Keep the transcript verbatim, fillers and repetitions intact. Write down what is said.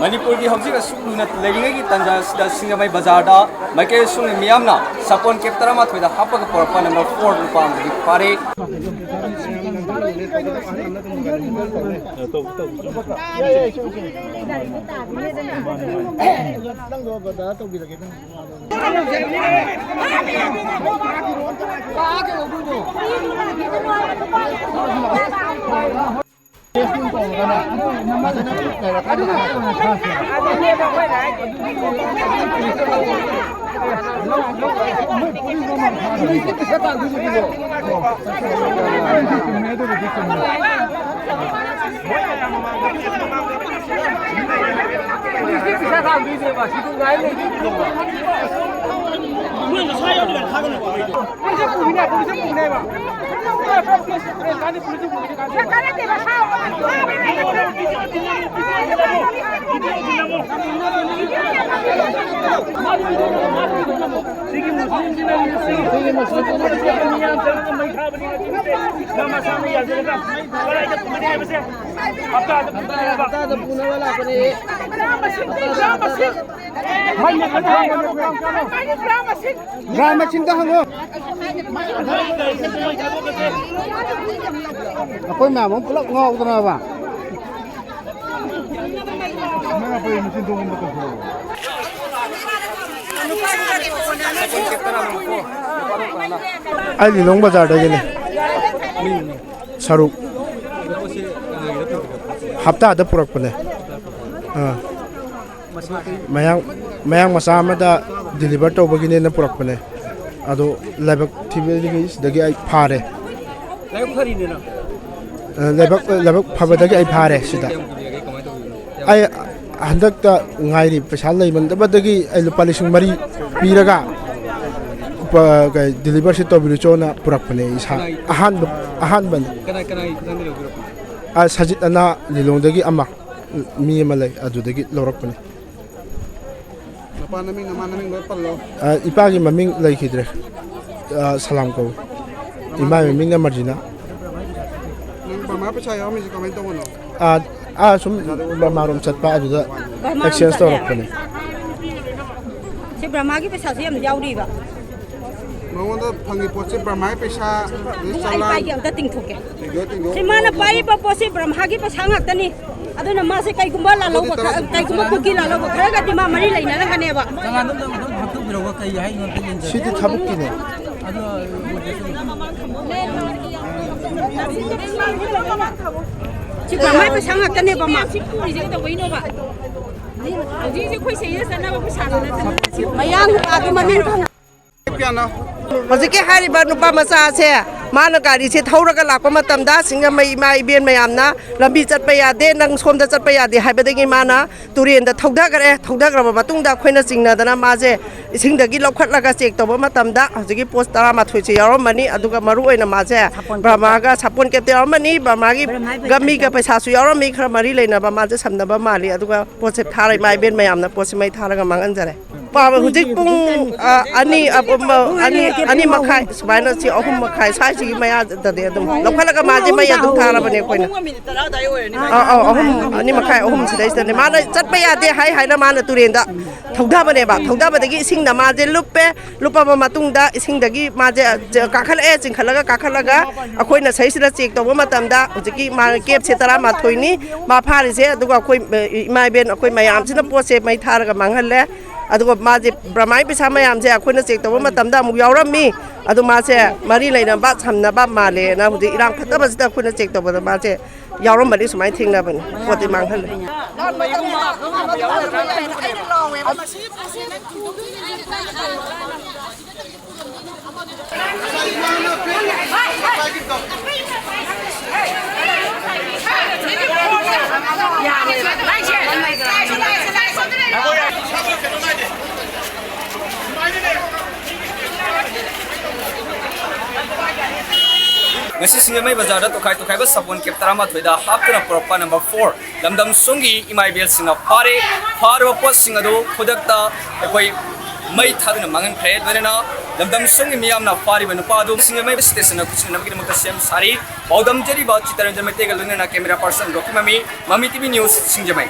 ꯃꯅꯤꯄꯨꯔꯒꯤ ꯍꯧꯖꯤꯛ ꯑꯁꯨꯛ ꯂꯨꯅ ꯂꯩꯔꯤꯉꯩꯒꯤ ꯇꯥꯟꯖꯥ ꯑꯁꯤꯗ ꯁꯤꯡꯖꯃꯩ ꯕꯖꯥꯔꯗ ꯃꯥꯏꯀꯩ ꯑꯁꯨꯝꯅ ꯃꯤꯌꯥꯝꯅ ꯁꯥꯄꯣꯟ ꯀꯦꯞ ꯇꯔꯥꯃꯥꯊꯣꯏꯗ ꯍꯥꯞꯄꯒ ꯄꯨꯔꯛꯄ ꯅꯝꯕꯔ ꯐꯣꯔ ꯂꯨꯄꯥ ꯑꯃꯗꯒꯤ ꯐꯥꯔꯦ꯫ ꯁꯤꯒꯤ ꯃꯨꯁꯂꯤꯝꯁꯤꯅ ꯁꯤꯒꯤ ꯃꯨꯁꯂꯤꯝꯁꯤꯅ ꯃꯤ ꯌꯥꯝ ꯆꯪꯉꯒ ꯃꯩ ꯊꯥꯕꯅꯤ ꯉꯁꯤ꯫ ꯃꯥ ꯃꯁꯥꯅ ꯌꯥꯖꯔꯒ ꯀꯗꯥꯏꯗ ꯄꯨꯒꯅꯤ ꯍꯥꯏꯕꯁꯦ ꯍꯞꯇꯥꯗ ꯄꯨꯒꯅꯤ ꯍꯥꯏꯕ꯫ ꯍꯞꯇꯥꯗ ꯄꯨꯅꯕ ꯂꯥꯛꯄꯅꯦ꯫ ꯒ꯭ꯔꯥꯝ ꯃꯁꯤꯡ, ꯒ꯭ꯔꯥꯝ ꯃꯁꯤꯡ꯫ ꯒ꯭ꯔꯥꯝ ꯃꯁꯤꯡ꯫ ꯒ꯭ꯔꯥꯝ ꯃꯁꯤꯡꯗ ꯍꯪꯉꯣ꯫ ꯑꯩꯈꯣꯏ ꯃꯌꯥꯝ ꯑꯃ ꯄꯨꯂꯞ ꯉꯥꯎꯗꯅꯕ꯫ ꯑꯩ ꯂꯤꯂꯣꯡ ꯕꯖꯥꯔꯗꯒꯤꯅꯦ꯫ ꯁꯔꯨꯛ ꯍꯞꯇꯥꯗ ꯄꯨꯔꯛꯄꯅꯦ꯫ ꯑꯥ꯫ ꯃꯌꯥꯡ, ꯃꯌꯥꯡ ꯃꯆꯥ ꯑꯃꯗ ꯗꯤꯂꯤꯚꯔ ꯇꯧꯕꯒꯤꯅꯦꯅ ꯄꯨꯔꯛꯄꯅꯦ꯫ ꯑꯗꯣ ꯂꯥꯏꯕꯛ ꯊꯤꯕꯗꯒꯤ ꯁꯤꯗꯒꯤ ꯑꯩ ꯐꯥꯔꯦ꯫ ꯂꯥꯏꯕꯛ ꯐꯔꯤꯅꯦ ꯅꯪ? ꯑ, ꯂꯥꯏꯕꯛ, ꯂꯥꯏꯕꯛ ꯐꯕꯗꯒꯤ ꯑꯩ ꯐꯥꯔꯦ ꯁꯤꯗ꯫ ꯀꯌꯥꯝ ꯀꯨꯏꯔꯒꯦ? ꯀꯃꯥꯏꯅ ꯇꯧꯕꯤꯅꯣ? ꯑꯩ ꯍꯟꯗꯛꯇ ꯉꯥꯏꯔꯤ, ꯄꯩꯁꯥ ꯂꯩꯃꯟꯗꯕꯗꯒꯤ ꯑꯩ ꯂꯨꯄꯥ ꯂꯤꯁꯤꯡ ꯃꯔꯤ ꯄꯤꯔꯒ ꯎꯄ-, ꯀꯩ, ꯗꯤꯂꯤꯚꯔꯁꯤ ꯇꯧꯕꯤꯔꯨꯆꯣꯅ ꯄꯨꯔꯛꯄꯅꯦ ꯏꯁꯥ꯫ ꯀꯅꯥꯏ? ꯑꯍꯥꯟꯕ, ꯑꯍꯥꯟꯕꯅꯤ꯫ ꯀꯅꯥꯏ, ꯀꯅꯥꯏ ꯈꯨꯊꯥꯡꯗ ꯂꯧꯕꯤꯔꯛꯄꯅꯣ? ꯑ, ꯁꯖꯤꯠ ꯑꯅꯥ ꯂꯤꯂꯣꯡꯗꯒꯤ ꯑꯃ, ꯃꯤ ꯑꯃ ꯂꯩ, ꯑꯗꯨꯗꯒꯤ ꯂꯧꯔꯛꯄꯅꯦ꯫ ꯅꯄꯥ ꯅꯃꯤꯡ, ꯅꯃꯥ ꯅꯃꯤꯡ ꯂꯣꯏ ꯄꯜꯂꯣ꯫ ꯑ, ꯏꯄꯥꯒꯤ ꯃꯃꯤꯡ ꯂꯩꯈꯤꯗ꯭ꯔꯦ꯫ ꯑ, ꯁꯂꯥꯝ ꯀꯧꯏ꯫ ꯏꯃꯥꯒꯤ ꯃꯃꯤꯡꯅ ꯃꯔꯖꯤꯅꯥ꯫ ꯅꯪ ꯃꯃꯥ ꯄꯩꯁꯥ ꯌꯥꯎꯔꯝꯃꯤꯁꯦ ꯀꯃꯥꯏꯅ ꯇꯧꯕꯅꯣ? ꯑꯥ, ꯑꯥ, ꯁꯨꯝ ꯕꯔꯃꯥꯔꯣꯝ ꯆꯠꯄ ꯑꯗꯨꯗ ꯕꯔꯃꯥꯔꯣꯝ ꯑꯦꯛꯁꯆꯦꯟꯖ ꯆꯠꯂꯦ꯫ ꯇꯧꯔꯛꯄꯅꯦ꯫ ꯁꯤ ꯕ꯭ꯔꯍꯃꯥꯒꯤ ꯄꯩꯁꯥꯁꯨ ꯌꯥꯝ ꯌꯥꯎꯔꯤꯕ꯫ ꯃꯉꯣꯟꯗ ꯐꯪꯉꯤ ꯄꯣꯠꯁꯦ ꯕꯔꯃꯥꯒꯤ ꯄꯩꯁꯥ, ꯑꯗꯩ ꯑꯩ ꯆꯂꯥꯟ, ꯄꯥꯏꯒꯦ ꯑꯝꯇ ꯇꯤꯡꯊꯣꯛꯀꯦ꯫ ꯇꯤꯡꯊꯣꯛ, ꯇꯤꯡꯊꯣꯛ꯫ ꯁꯤ ꯃꯥꯅ ꯄꯥꯏꯔꯤꯕ ꯄꯣꯠꯁꯤ ꯕ꯭ꯔꯍꯃꯥꯒꯤ ꯄꯩꯁꯥ ꯉꯥꯛꯇꯅꯤ꯫ ꯑꯗꯨꯅ ꯃꯥꯁꯦ ꯀꯩꯒꯨꯝꯕ ꯂꯥꯜꯍꯧꯕ ꯈ-, ꯀꯩꯒꯨꯝꯕ ꯀꯨꯀꯤ ꯂꯥꯜꯍꯧꯕ ꯈꯔꯒꯗꯤ ꯃꯥ ꯃꯔꯤ ꯂꯩꯅꯔꯝꯒꯅꯦꯕ꯫ ꯆꯂꯥꯟꯗꯣ ꯑꯝꯇ ꯐꯥꯛꯇꯣꯛꯄꯤꯔꯛꯎ, ꯀꯩ ꯍꯥꯏꯅꯣ ꯑꯝꯇ ꯌꯦꯡꯖꯒꯦ꯫ ꯁꯤꯗꯤ ꯊꯕꯛꯀꯤꯅꯦ꯫ ꯑꯗꯣ ꯎꯔꯗ꯭ꯔꯁꯨ ꯁꯤ ꯕ꯭ꯔꯍꯃꯥꯒꯤ ꯄꯩꯁꯥ ꯉꯥꯛꯇꯅꯦꯕ ꯃꯥ꯫ ꯁꯤ ꯄꯨꯔꯤꯁꯦ ꯀꯩꯗꯧꯕꯩꯅꯣꯕ? ꯍꯧꯖꯤꯛ ꯍꯧꯖꯤꯛ ꯑꯩꯈꯣꯏ ꯁꯤꯗ ꯆꯠꯅꯕ ꯄꯩꯁꯥꯗꯣ ꯅꯠꯇꯦ꯫ ꯃꯌꯥꯡ ꯅꯨꯄꯥꯗꯣ ꯃꯃꯤꯡ ꯈꯪ- ꯀꯌꯥꯅꯣ? ꯍꯧꯖꯤꯛꯀꯤ ꯍꯥꯏꯔꯤꯕ ꯅꯨꯄꯥ ꯃꯆꯥ ꯑꯁꯦ ꯃꯥꯅ ꯒꯥꯔꯤꯁꯦ ꯊꯧꯔꯒ ꯂꯥꯛꯄ ꯃꯇꯝꯗ ꯁꯤꯡꯖꯃꯩ ꯏꯃꯥ ꯏꯕꯦꯟ ꯃꯌꯥꯝꯅ ꯂꯝꯕꯤ ꯆꯠꯄ ꯌꯥꯗꯦ, ꯅꯪ ꯁꯣꯝꯗ ꯆꯠꯄ ꯌꯥꯗꯦ ꯍꯥꯏꯕꯗꯒꯤ ꯃꯥꯅ ꯇꯨꯔꯦꯟꯗ ꯊꯧꯊꯈ꯭ꯔꯦ꯫ ꯊꯧꯊꯈ꯭ꯔꯕ ꯃꯇꯨꯡꯗ ꯑꯩꯈꯣꯏꯅ ꯆꯤꯡꯅꯗꯅ ꯃꯥꯁꯦ ꯏꯁꯤꯡꯗꯒꯤ ꯂꯧꯈꯠꯂꯒ ꯆꯦꯛ ꯇꯧꯕ ꯃꯇꯝꯗ ꯍꯧꯖꯤꯛꯀꯤ ꯄꯣꯠ ꯇꯔꯥꯃꯥꯊꯣꯏꯁꯦ ꯌꯥꯎꯔꯝꯃꯅꯤ꯫ ꯑꯗꯨꯒ ꯃꯔꯨ ꯑꯣꯏꯅ ꯃꯥꯁꯦ ꯕ꯭ꯔꯃꯥꯒ ꯁꯥꯄꯣꯟ ꯀꯦꯞꯇ ꯌꯥꯎꯔꯝꯃꯅꯤ, ꯕ꯭ꯔꯃꯥꯒꯤ ꯒꯝꯃꯤꯒ ꯄꯩꯁꯥꯁꯨ ꯌꯥꯎꯔꯝꯃꯤ꯫ ꯈꯔ ꯃꯔꯤ ꯂꯩꯅꯕ ꯃꯥꯁꯦ ꯁꯝꯅꯕ ꯃꯥꯜꯂꯤ꯫ ꯑꯗꯨꯒ ꯄꯣꯠꯁꯦ ꯊꯥꯔ ꯏꯃꯥ ꯏꯕꯦꯟ ꯃꯌꯥꯝꯅ ꯄꯣꯠꯁꯦ ꯃꯩ ꯊꯥꯔꯒ ꯃꯥꯡꯍꯟꯖꯔꯦ꯫ ꯄꯥꯕ ꯍꯧꯖꯤꯛ ꯄꯨꯡ, ꯑ, ꯑꯅꯤ, ꯑ, ꯄꯨꯡ, ꯑ, ꯑꯅꯤ, ꯑꯅꯤ ꯃꯈꯥꯏ ꯁꯨꯃꯥꯏꯅ, ꯁꯤ ꯑꯍꯨꯝ ꯃꯈꯥꯏ ꯁ꯭ꯋꯥꯏꯁꯤꯒꯤ ꯃꯌꯥꯗꯗꯤ ꯑꯗꯨꯝ ꯂꯧꯈꯠꯂꯒ ꯃꯥꯁꯦ ꯃꯩ ꯑꯗꯨꯝ ꯊꯥꯔꯕꯅꯦ ꯑꯩꯈꯣꯏꯅ꯫ ꯑꯥ, ꯑꯥ, ꯑꯍꯨꯝ, ꯑꯅꯤ ꯃꯈꯥꯏ, ꯑꯍꯨꯝ ꯁꯤꯗꯩꯁꯤꯗꯅꯦ ꯃꯥꯅ ꯆꯠꯄ ꯌꯥꯗꯦ ꯍꯥꯏ ꯍꯥꯏꯅ ꯃꯥꯅ ꯇꯨꯔꯦꯟꯗ ꯊꯧꯊꯕꯅꯦꯕ꯫ ꯊꯧꯊꯕꯗꯒꯤ ꯏꯁꯤꯡꯗ ꯃꯥꯁꯦ ꯂꯨꯞꯄꯦ꯫ ꯂꯨꯞꯄꯕ ꯃꯇꯨꯡꯗ ꯏꯁꯤꯡꯗꯒꯤ ꯃꯥꯁꯦ ꯀꯥꯈꯠꯂꯛꯑꯦ꯫ ꯆꯤꯡꯈꯠꯂꯒ ꯀꯥꯈꯠꯂꯒ ꯑꯩꯈꯣꯏꯅ ꯁꯤꯗꯩꯁꯤꯗ ꯆꯦꯛ ꯇꯧꯕ ꯃꯇꯝꯗ ꯍꯧꯖꯤꯛꯀꯤ ꯃꯥ ꯀꯦꯞꯁꯦ ꯇꯔꯥꯃꯥꯊꯣꯏꯅꯤ ꯃꯥ ꯐꯥꯔꯤꯁꯦ꯫ ꯑꯗꯨꯒ ꯑꯩꯈꯣꯏ, ꯑ, ꯏꯃꯥ ꯏꯕꯦꯟ ꯑꯩꯈꯣꯏ ꯃꯌꯥꯝꯁꯤꯅ ꯄꯣꯠꯁꯦ ꯃꯩ ꯊꯥꯔꯒ ꯃꯥꯡꯍꯜꯂꯦ꯫ ꯑꯗꯨꯒ ꯃꯥꯁꯦ ꯕ꯭ꯔꯃꯥꯏ ꯄꯩꯁꯥ ꯃꯌꯥꯝꯁꯦ ꯑꯩꯈꯣꯏꯅ ꯆꯦꯛ ꯇꯧꯕ ꯃꯇꯝꯗ ꯑꯃꯨꯛ ꯌꯥꯎꯔꯝꯃꯤ꯫ ꯑꯗꯨ ꯃꯥꯁꯦ ꯃꯔꯤ ꯂꯩꯅꯕ ꯁꯝꯅꯕ ꯃꯥꯜꯂꯦꯅ ꯍꯧꯖꯤꯛ ꯏꯔꯥꯡ ꯐꯠꯇꯕꯁꯤꯗ ꯑꯩꯈꯣꯏꯅ ꯆꯦꯛ ꯇꯧꯕꯗ ꯃꯥꯁꯦ ꯌꯥꯎꯔꯝꯕꯅꯤ ꯁꯨꯃꯥꯏꯅ ꯊꯦꯡꯅꯕꯅꯤ꯫ ꯄꯣꯠꯇꯤ ꯃꯥꯡꯍꯜꯂꯦ꯫ ꯉꯁꯤ ꯁꯤꯡꯖꯃꯩ ꯕꯖꯥꯔꯗ ꯇꯣꯈꯥꯏ ꯇꯣꯈꯥꯏꯕ ꯁꯥꯄꯣꯟ ꯀꯦꯞ ꯇꯔꯥꯃꯥꯊꯣꯏꯗ ꯍꯥꯞꯇꯨꯅ ꯄꯨꯔꯛꯄ ꯅꯝꯕꯔ ꯐꯣꯔ ꯂꯝꯗꯝ ꯁꯣꯝꯒꯤ ꯏꯃꯥ ꯏꯕꯦꯜꯁꯤꯡꯅ ꯐꯥꯔꯦ꯫ ꯐꯥꯔꯕ ꯄꯣꯠꯁꯤꯡ ꯑꯗꯨ ꯈꯨꯗꯛꯇ ꯑꯩꯈꯣꯏ ꯃꯩ ꯊꯥꯗꯨꯅ ꯃꯥꯡꯍꯟꯈ꯭ꯔꯦ꯫ ꯂꯣꯏꯅꯅ ꯂꯝꯗꯝ ꯁꯣꯝꯒꯤ ꯃꯤꯌꯥꯝꯅ ꯐꯥꯔꯤꯕ ꯅꯨꯄꯥ ꯑꯗꯨ ꯁꯤꯡꯖꯃꯩ ꯁ꯭ꯇꯦꯁꯟꯅ ꯈꯨꯠꯁꯤꯟꯅꯕꯒꯤꯗꯃꯛꯇ ꯁꯦꯝ ꯁꯥꯔꯤ꯫ ꯄꯥꯎꯗꯝꯖꯔꯤꯕ ꯆꯤꯇꯔꯟꯖꯟ ꯃꯩꯇꯩꯒ ꯂꯣꯏꯅꯅ ꯀꯦꯃꯦꯔꯥ ꯄꯥꯔꯁꯟ ꯔꯣꯀꯤ ꯃꯃꯤ, ꯃꯃꯤ ꯇꯤ ꯚꯤ ꯅ꯭ꯌꯨꯁ, ꯁꯤꯡꯖꯃꯩ꯫